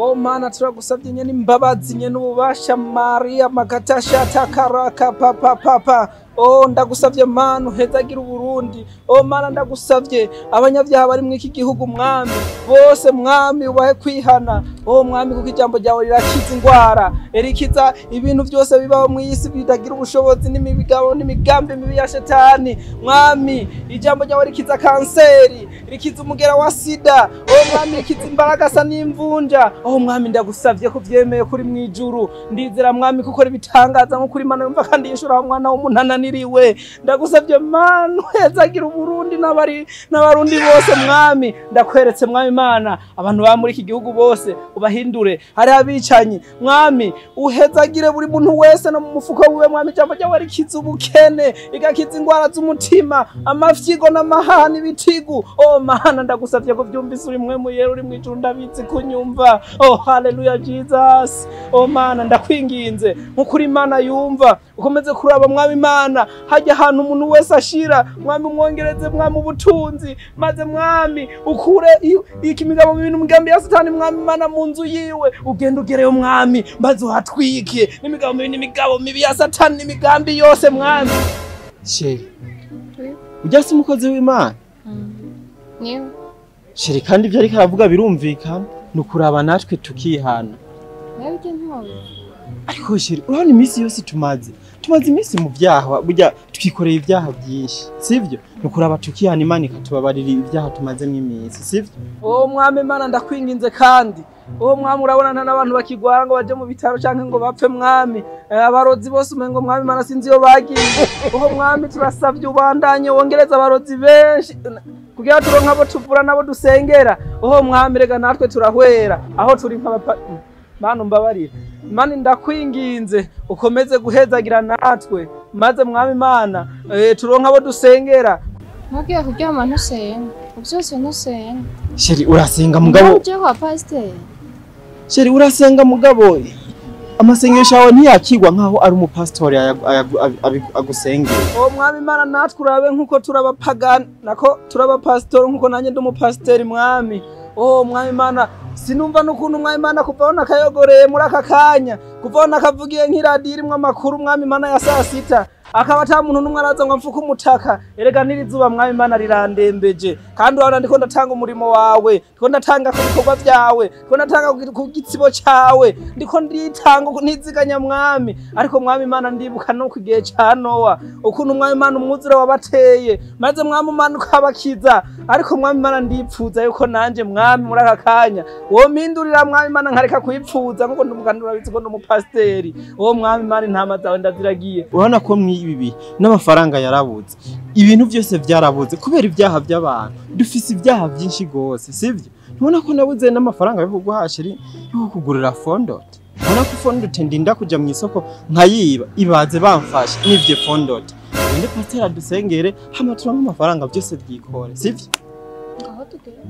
O Mana turagusabye nyene imbabazi nyene ububasha Maria makatasha takaraka papa papa. O ndagusavye Mana uhezagira Uburundi. O Mana ndagusavye abanyavyaha bari mu iki gihugu mwami bose mwami ubahe kwihana. O mwami kuko ijambo ryawe rirakiza ingwara, erikiza ibintu byose bibaho mu isi bidagira ubushobozi n'imigabo n'imigambi mibi ya shetani. Mwami ijambo ryawe rikiza kanseri, rikiza umugera wa sida. O mwami rikiza imbaraga sa n'imvunja. O mwami ndagusavye ko vyemeye kuri mwijuru. Ndizera mwami kuko ribitangaza nko kuri Mana yumva kandi yishura mwana w'umuntu niriwe. Ndagusavye Mana uhezagira Uburundi n'abari n'abarundi bose mwami. Ndakweretse mwami Mana abantu ba muri iki gihugu bose ubahindure. Hari abicanyi mwami uhezagire buri muntu wese no mu mufuko wiwe mwami. Ijambo ryawe rikiza ubukene, igakiza ingwara z'umutima, amafyigo n'amahani ibitigu. O Mana ndagusavye ko vyumvise uri mwe muyera uri mwijuru ndabitse kunyumva. Oh hallelujah Jesus. O Mana ndakwinginze nk'ukuri Imana yumva ukomeze kuraba mwami Mana hajya ahantu umuntu wese ashira mwami umwongereze mwami ubutunzi, maze mwami ukure ikimigabo mibi n'umugambi ya satani mwami Mana mu nzu yiwe ugenda ugereyo mwami maze uhatwike n'imigabo mibi n'imigabo mibi ya satani n'imigambi yose mwami. Chéri, ujya si umukozi w'Imana? Niwe. Chéri, kandi ibyo ariko aravuga birumvikana, ni ukuraba natwe tukihana. Nawe ujya ntiwawe. Ariko chéri, urabona iminsi yose tumaze iminsi mu byaha, burya twikoreye ibyaha byinshi, sivyo? Ni ukuraba tukihana Imana ikatubabarira ibyaha tumazemo iminsi, sivyo? O mwami Mana ndakwinginze kandi o mwami urabona nta n'abantu bakigwara ngo baje mu bitaro canke ngo bapfe mwami. Abarozi bose umengo mwami Mana sinzi iyo bagiye. O mwami turasavye ubandanye wongereza abarozi benshi kugira turonke abo tuvura nabo dusengera. O mwami rega natwe turahwera aho turi nk'abapa. Mana umbabarire Mana ndakwinginze ukomeze guhezagira natwe maze mwami Mana turonke abo dusengera. Mugiye kuryama ntusenga, uvyose ntusenga. Chéri urasenga mugabo. Uje kwa pasteur. Chéri urasenga mugabo. Amasengesho yawe ntiyakigwa nkaho ari umupastori agusengera. O mwami Mana natwe urabe nkuko turabapagani nako turabapastori nkuko nanye ndi umupastori mwami. O mwami Mana sinumva n'ukuntu mwami Mana kuvaho nakayogoreye muri aka kanya, kuvaho nakavugiye nk'iradiyo irimwo amakuru mwami Mana ya saa sita akaba ata muntu n'umwe araza ngo amfuke umutaka. Erega n'irizuba mwami Mana rirandembeje, kandi urabona ndiko ndatanga umurimo wawe, ndiko ndatanga ku bikorwa vyawe, ndiko ndatanga ku gitsibo cawe, ndiko nditanga ntiziganya mwami. Ariko mwami Mana ndibuka no ku gihe ca Nowa ukuntu mwami Mana umwuzure wabateye maze mwami Mana ukabakiza. Ariko mwami Mana ndipfuza yuko nanje mwami muri aka kanya wompindurira mwami Mana nkareka kwipfuza nkuko ndumukandura bizi ko ndi umupasiteri. Uwo mwami Mana intama zawe ndaziragiye. Urabona ko ibi n'amafaranga yarabuze, ibintu byose byarabuze kubera ibyaha by'abantu. Dufise ibyaha byinshi gose, sivyo? Ntubona ko nabuze n'amafaranga yo kuguha chéri, yo kugurira fondote. Ubona ko fondote ndinda kuja mu isoko nkayiba, ibaze bamfashe nivye fondote. Ngende pasteur adusengere hama turonke amafaranga byose byikore, sivyo? Aho tugere.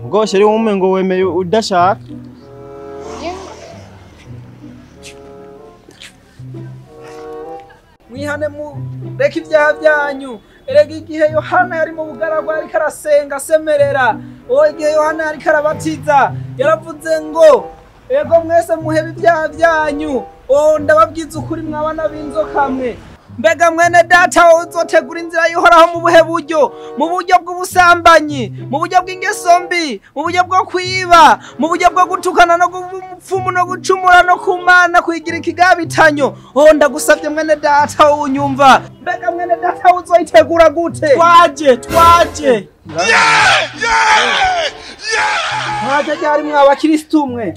Ngo chéri wume ngo wemeye udashaka. Mwihane mureke ibyaha byanyu. Erega igihe Yohana yari mu bugaragwa ariko arasenga asemerera, o igihe Yohana yariko arabatiza yaravuze ngo ego mwese muhebe ibyaha byanyu. O ndababwiza ukuri mwabana b'inzoka mwe. Mbega mwene data uzotegura inzira y'Uhoraho mu buhe buryo? Mu buryo bw'ubusambanyi, mu buryo bw'ingeso mbi, mu buryo bwo kwiba, mu buryo bwo gutukana no gupfumu no gucumura no kumana kwigira ikigabitanyo. Oh ndagusavye mwene data unyumva. Mbega mwene data uzoyitegura gute? Twaje, twaje. Mwaje ryari mw'abakristu mwe?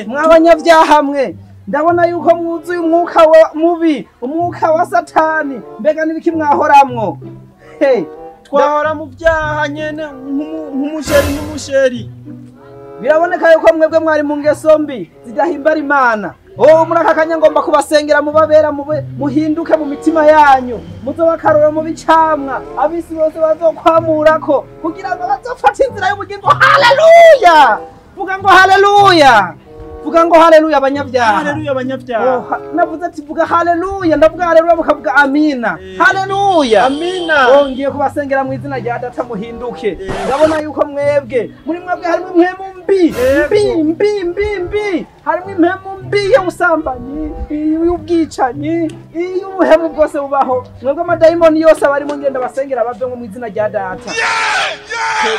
Mw'abanyavyaha mwe. Ndabona yuko mwuzuye umwuka wa mubi, umwuka wa satani. Mbega nibiki mwahoramwo? Hey, twahora mu byaha nyene nk'umusheri n'umusheri. Biraboneka yuko mwebwe mwari mu ngeso mbi zidahimbara Imana. Oh muri aka kanya ngomba kubasengera mubabera muhinduke mu mitima yanyu, muzobakarora mu bicamwa abisi bose bazokwamurako kugira ngo bazofate inzira y'ubugingo. Haleluya! Vuga ngo haleluya! Vuga ngo haleluya abanyabyaha. Haleluya abanyabyaha. Navuze ati vuga haleluya, ndavuga haleluya mukavuga amina. Haleluya. Amina. Ngiye kubasengera mu izina rya data muhinduke. Ndabona yuko mwebwe muri mwebwe harimo impemu mbi. Mbi mbi mbi mbi. Harimo impemu mbi y'ubusambanyi, y'ubwicanyi, y'ubuhemu bwose bubaho. Mwebwe amadayimoni yose abarimo ngenda basengera bave mu izina rya data.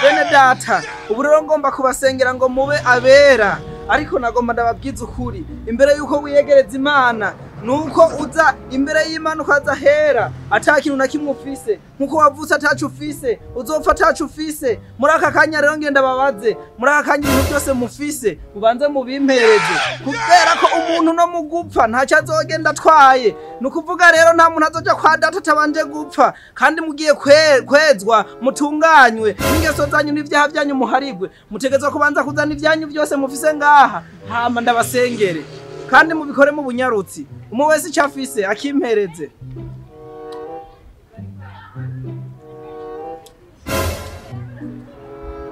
Bene data, ubu rero ngomba kubasengera ngo mube abera. Ariko nagomba ndababwiza ukuri, imbere yuko wiyegereza Imana nuko uza imbere y'Imana ukaza hera ata kintu na kimwe ufise, nkuko wavutse atacu ufise, uzopfa atacu ufise. Muri aka kanya rero ngenda babaze, muri aka kanya ibintu byose mufise mubanze mubimpereze, kubera ko umuntu no mugupfa ntacyo azogenda atwaye. Nukuvuga rero nta muntu azoja kwa data atabanje gupfa, kandi mugiye kwezwa mutunganywe n'ingeso zanyu n'ivyaha byanyu muharigwe. Mutegezwa kubanza kuzana ivyanyu byose mufise ngaha, hama ndabasengere kandi mubikore mu bunyarutsi. Umwe wese icyo afise akimpereze.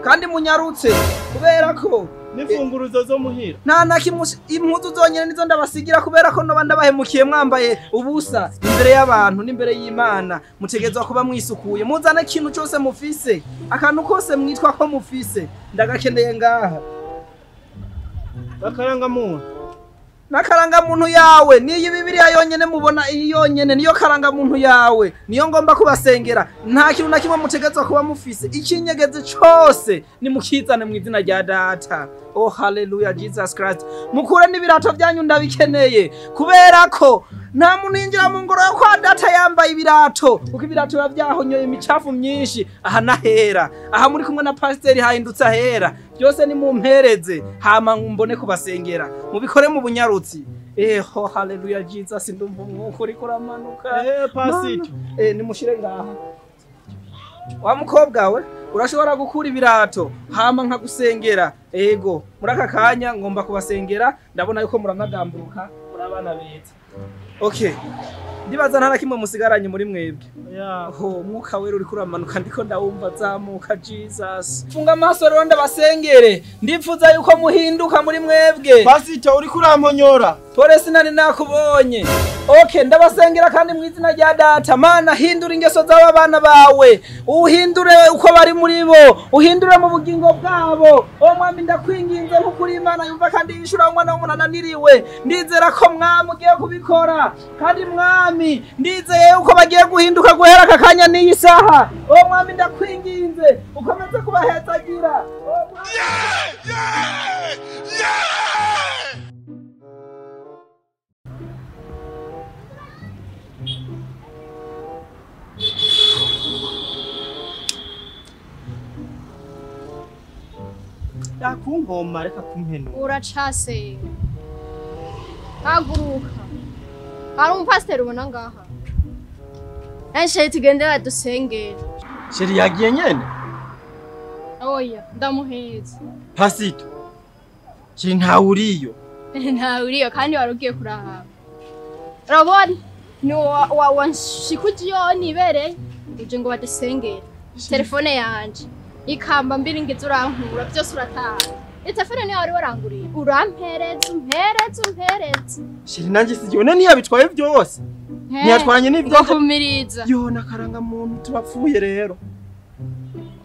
Kandi munyarutse kubera ko n'imfunguruzo zo muhira nta na kimwe, impuzu zonyene nizo ndabasigira, kubera ko noba ndabahemukiye mwambaye ubusa imbere y'abantu n'imbere y'Imana. Mutegezwa kuba mwisukuye, muzane ikintu cyose mufise, akantu kose mwitwa ko mufise ndagakeneye ngaha. Akarangamuntu n'akarangamuntu yawe niyi Bibiliya yonyene mubona, iyi yonyene niyo karangamuntu yawe, niyo ngomba kubasengera. Nta kintu na kimwe mutegezwa kuba mufise, ikinyegeze cose nimukizane mu izina rya data. Oh haleluya Jesus Christ. Mukure n'ibirato byanyu ndabikeneye, kubera ko nta muntu yinjira mu ngoro yo kwa data yambaye ibirato, kuko ibirato biba byahonyoye imicafu myinshi. Aha nahera, aha muri kumwe na pasiteri hahindutse ahera. Byose ni mumpereze hama mbone kubasengera, mubikore mu bunyarutsi. Eho haleluya Jesus, ndumva umwuka uriko uramanuka. Pasito nimushire ngaha. Wa mukobwa we urashobora gukura ibirato hama nkagusengera. Ego muri aka kanya ngomba kubasengera, ndabona yuko muranagamburuka muri abana beza. Okay, ndibaza nta na kimwe musigaranye muri mwebwe. Oh, umwuka wera uriko uramanuka, ndiko ndawumva azamuka. Jesus, funga amaso rero ndabasengere, ndipfuza yuko muhinduka muri mwebwe. Pasito uriko uramponyora. Pole sinari nakubonye. Okay, ndabasengera kandi mu izina rya data. Mana, hindura ingeso z'aba bana bawe, uhindure uko bari muri bo, uhindure mu bugingo bwabo. O mwami ndakwinginze nkuko uri Imana yumva kandi yishura umwana w'umuntu ananiriwe. Ndizera ko mwami ugiye kubikora, kandi mwami ndizeye uko bagiye guhinduka guhera aka kanya n'iyi saha. O mwami ndakwinginze ukomeze kubahezagira. O mwami. Yakunkoma reka kumpenura. Uracasenga. Haguruka. Hari umupasiteri ubona ngaha. Enshe tugende badusengere. Sheri yagiye nyene? Oya, ndamuheza. Pasito. Sheri ntawe uriyo. Ntawe uriyo kandi wari ugiye kurahaba. Urabona ni wa wanshikujiyo nibereye uje ngo badusengere. Telefone yanje ikamba mbiri ngize urankura byose urataha. Telefone niyo wari waranguriye. Urampereza umpereza umpereza. Sheri nanje sigiye none ntiyabitwaye byose. Ntiyatwaranye n'ibyo kumiriza. Yo nakaranga muntu tubapfuye rero.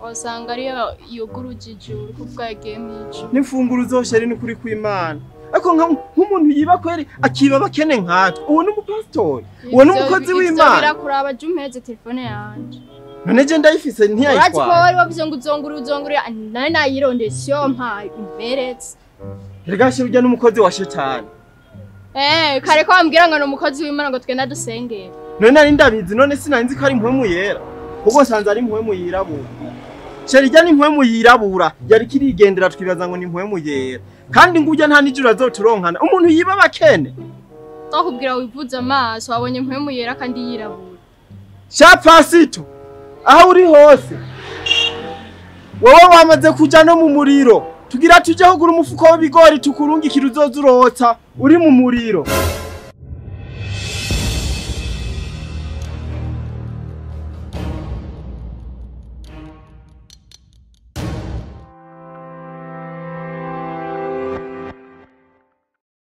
Osanga ariyo yugurujije uri kuvuga yagiye mwico. N'imfunguruzo Sheri ni kuri kw'Imana. Ariko nk'umuntu yiba kweri akiba bakene nkatwe. Uwo ni umupastori. Uwo ni umukozi w'Imana. Birakuraba je umpereze telefone yanje. None je ndayifise ntiyayitwaye. Urazi ko wari wavuze ngo uzongura uzongura nari nayirondeye siyo mpaye umpereze. Erega Sheri urya n'umukozi wa shetani. Kare ko wambwira ngo ni umukozi w'Imana ngo twenda dusengere. None nari ndabizi, none sinari ko ari impwemu yera. Kuko nsanze ari impwemu yirabura. Sheri irya ni impwemu yirabura, yari kirigendera twibaza ngo ni impwemu yera. Kandi ngujya nta nijoro azoturonkana. Umuntu yiba bakene. Ndakubwira wivuze amaso wabonye impwemu yera kandi yirabura. Sha pasito, aho uri hose wowe wamaze kuja no mu muriro. Tugira tuje kugura umufuko w'ibigori tukurungikira uzoza urotsa uri mu muriro.